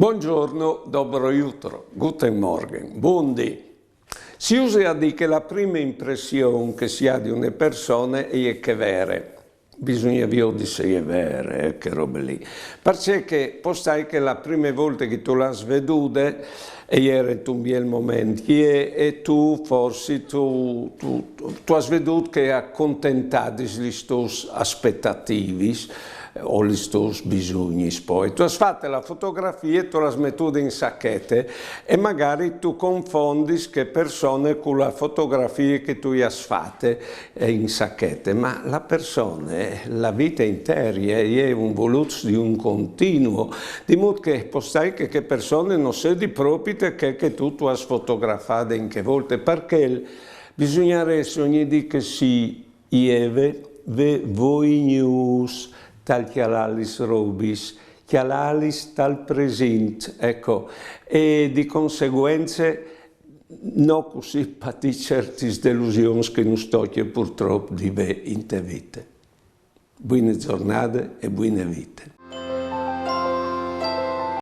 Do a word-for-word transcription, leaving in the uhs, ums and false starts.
Bongiorno, dobro jutro, guten Morgen, buondì. Si use a dì che la prime impression che si à di une persone e je chê vere. Bisugne viodi se e je vere, eh, chê robe lì. Parcè che pò stâi che la prime volte che tu le âs vedude e jere intun biel moment, e, e tu forsit tu, tu, tu âs vedût che e contentadis lis tôs aspetativis, eh, o lis tôs bisugnis. Pò tu âs fate la fotografie, tu le âs metude in sachete e magari tu confondis chê persone cu la fotografie che tu i âs fate, eh, in sachete. Ma la persone, la vite interie, e je un volût di un continuo, di mût che pò stâi che chê persone no sedi propite chê che tu, tu âs fotografade in chê volte, parcè bisugnarès ogni dì che si jeve, ve voignûs tal cjalâ lis robis, cjalâlis tal presint, eco, e di conseguence no cussì patî ciertis delusions che nus tocje purtrop di vê inte vite. Buine zornade e buine vite.